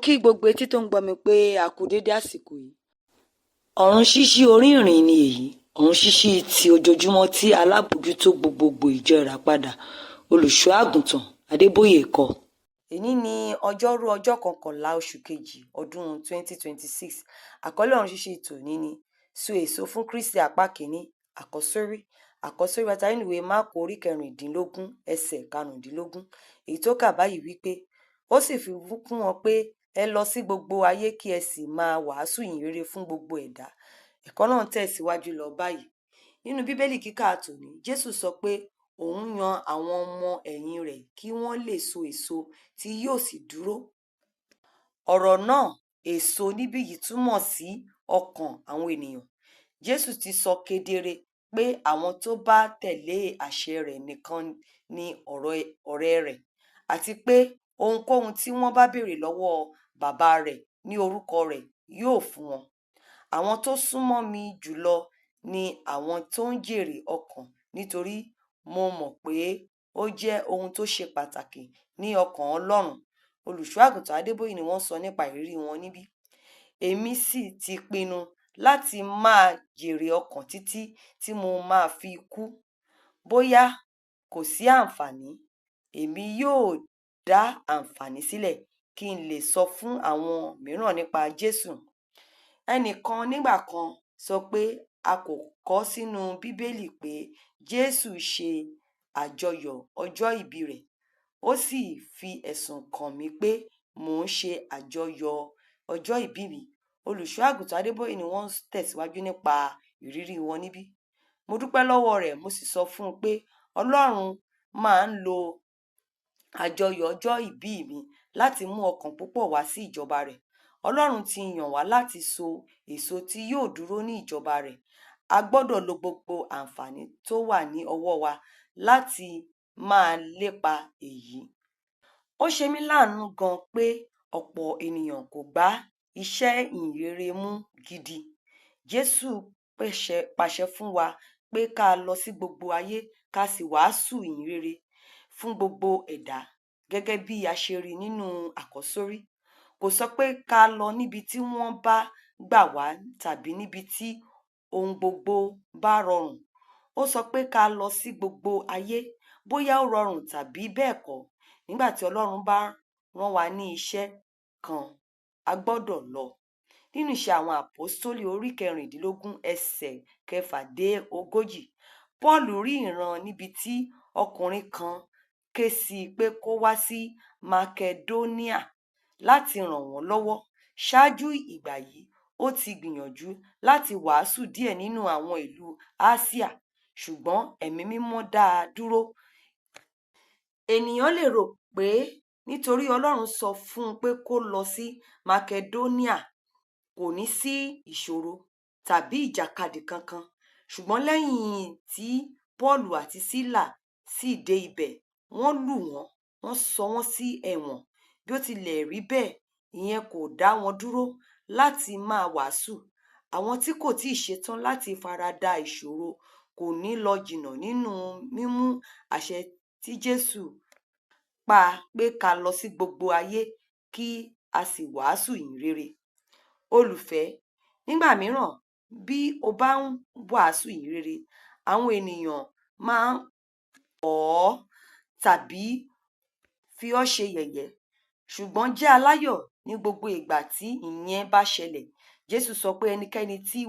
Kí gbogbo etí tó ń gbọ́ mi pé a kú déédé àsìkò yìí. Ọ̀run ṣíṣí orí ìrìn ni èyí, ọ̀run ṣíṣí ti ojoojúmọ́ tí alábòójútó gbogbogbò ìjọ Ìràpadà, Olùṣọ́ Àgùntàn Adébóyè kọ. Èní ni ọjọ́rú, ọjọ́ 11 oṣù kejì ọdún 2026. Àkọlé ọ̀run ṣíṣí tòní ni So Èso fún Kristi, apá kìíní, àkọ́sórí. Àkọ́sórí wa ta nínú ìwé Máàkù orí 16, ẹsẹ̀ 15. Èyí tó kà báyìí wípé, ó sì fi fún wọn pé, ẹ lọ sí gbogbo ayé kí ẹ sì máa wàásù ìyìn rere fún gbogbo ẹ̀dá. Ẹ̀kọ́ náà ń tẹ̀síwájú lọ báyìí. Nínú Bíbélì kíkà tòní, Jésù sọ pé òun yan àwọn ọmọ ẹ̀yìn rẹ̀ kí wọ́n lè so èso tí yóò sì dúró. Ọ̀rọ̀ náà, èso níbí yìí, túmọ̀ sí ọkàn àwọn ènìyàn. Jésù ti sọ kedere pé àwọn tó bá tẹ̀lé àṣẹ rẹ̀ nìkan ni ọ̀rẹ́ rẹ̀, àti pé ohunkóhun tí wọ́n bá béèrè lọ́wọ́ bàbá rẹ̀ ní orúkọ rẹ̀ yóò fún wọn. Àwọn tó súnmọ́ mi jùlọ ni àwọn tó ń jèrè ọkàn, nítorí mo mọ̀ pé ó jẹ́ ohun tó ṣe pàtàkì ní ọkàn Ọlọ́run. Olùṣọ́ Àgùntàn Adébóyè ni wọ́n sọ nípa ìrírí wọn níbí. Èmi sì ti pinnu láti máa jèrè ọkàn títí tí mo máa fi kú. Bóyá kò sí àǹfààní, èmi yóò dá àǹfààní sílẹ̀ kí n lè sọ fún àwọn mìíràn nípa Jésù. Ẹnìkan nígbà kan sọ pé a kò kọ sínú Bíbélì pé Jésù ṣe àjọyọ̀ ọjọ́ ìbí rẹ̀. Ó sì fi ẹ̀sùn kàn mí pé mò ń ṣe àjọyọ̀ ọjọ́ ìbí mi. Olùṣọ́ Àgùntàn Adébóyè ni wọ́n ń tẹ̀síwájú nípa ìrírí wọn níbí. Mo dúpẹ́ lọ́wọ́ rẹ̀, mo sì sọ fún un pé Ọlọ́run máa ń lo àjọyọ̀ ọjọ́ ìbí mi láti mú ọkàn púpọ̀ wá sí ìjọba rẹ̀. Ọlọ́run ti yàn wá láti so èso tí yóò dúró ní ìjọba rẹ̀. A gbọ́dọ̀ lo gbogbo àǹfààní tó wà ní ọwọ́ wa láti máa lépa èyí. Ó ṣe mí láàánú gan pé ọ̀pọ̀ ènìyàn kò gbá iṣẹ́ ìyìn rere mú gidi. Jésù pàṣẹ fún wa pé ká lọ sí gbogbo ayé, ká sì wàásù ìyìn rere fún gbogbo ẹ̀dá, gẹ́gẹ́ bí a ṣe rí nínú àkọ́sórí. Kò sọ pé ká lọ níbi tí wọ́n bá gbà wá tàbí níbi tí ohun gbogbo bá rọrùn. Ó sọ pé ká lọ sí gbogbo ayé, bóyá ó rọrùn tàbí bẹ́ẹ̀ kọ́. Nígbà tí Ọlọ́run bá rán wa ní iṣẹ́ kan, a gbọ́dọ̀ lọ. Nínú Ìṣe àwọn Àpọ́stólì orí 16, ẹsẹ̀ 6 dé 40, Paul rí ìran níbi tí ọkùnrin kan ké sí i pé kó wá sí Makedonia láti ràn wọ́n lọ́wọ́. Ṣáájú ìgbà yìí, ó ti gbìyànjú láti wàásù díẹ̀ nínú àwọn ìlú Áṣíà, ṣùgbọ́n Ẹ̀mí Mímọ́ dá a dúró. Ènìyàn lè rò pé nítorí Ọlọ́run sọ fún un pé kó lọ sí Makedonia, kò ní sí ìṣòro tàbí ìjàkadì kankan. Ṣùgbọ́n lẹ́yìn tí Pọ́ọ̀lù àti Sílà sì dé ibẹ̀, wọ́n lù wọ́n, wọ́n sọ wọ́n sí ẹ̀wọ̀n. Bí ó tilẹ̀ rí bẹ́ẹ̀, ìyẹn kò dá wọn dúró láti máa wàásù. Àwọn tí kò tíì ṣetán láti farada ìṣòro kò ní lọ jìnnà nínú mímú àṣẹ tí Jésù pa pé ká lọ sí gbogbo ayé kí a sì wàásù ìyìn rere. Olùfẹ́, nígbà mìíràn bí o bá ń wàásù ìyìn rere, àwọn ènìyàn máa ń kọ̀ ọ́ tàbí fi ọ́ ṣe yẹ̀yẹ́. Ṣùgbọ́n jẹ́ aláyọ̀ ní gbogbo ìgbà tí ìyẹn bá ṣẹlẹ̀. Jésù sọ pé ẹnikẹ́ni tí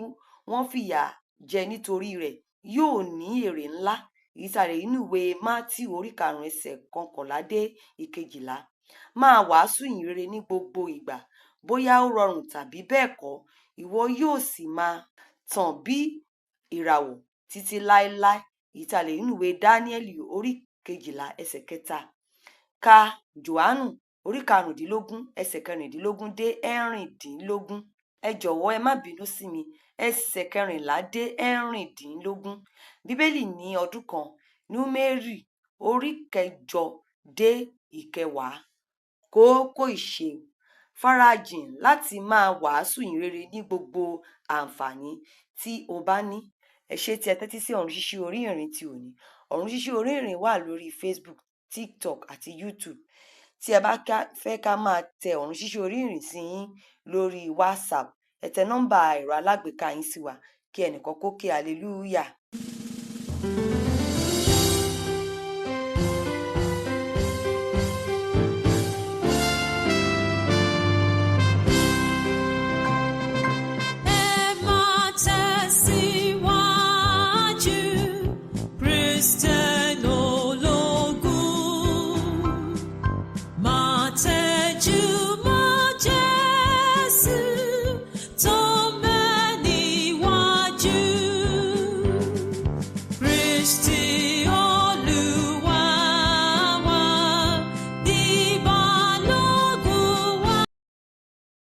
wọ́n fìyà jẹ nítorí rẹ̀ yóò ní èrè ńlá. Èyí tá a rí nínú ìwé Mátíù orí 5, ẹsẹ̀ 11 dé 12. Máa wàásù ìyìn rere ní gbogbo ìgbà, bóyá ó rọrùn tàbí bẹ́ẹ̀ kọ́, ìwọ yóò sì máa tàn bí ìràwọ̀ títí láéláé. Èyí tá a lè rí nínú ìwé Dáníẹ́lì orí 12, ẹsẹ̀ 3. Ka Jòhánù orí 15, ẹsẹ̀ 16 dé 16. Ẹ jọ̀wọ́, ẹ má bínú sí mi, ẹsẹ̀ 14 dé 16. Bíbélì ní ọdún kan, Númérì orí 8 dé 10. Kókó ìṣe: farajìn láti máa wàásù ìyìn rere ní gbogbo àǹfààní tí o bá ní. Ẹ ṣé tí ẹ tẹ́tí sí ọ̀run ṣíṣí orí ìrìn ti òní. Ọ̀run ṣíṣí orí ìrìn wà lórí Facebook, TikTok àti YouTube. Tí ẹ bá fẹ́ ká máa tẹ ọ̀run ṣíṣí orí ìrìn sí yín lórí WhatsApp, ẹ tẹ nọ́mbà ẹ̀rọ alágbèéká yín sí wa. Kí ẹnìkan kó ké hallelujah.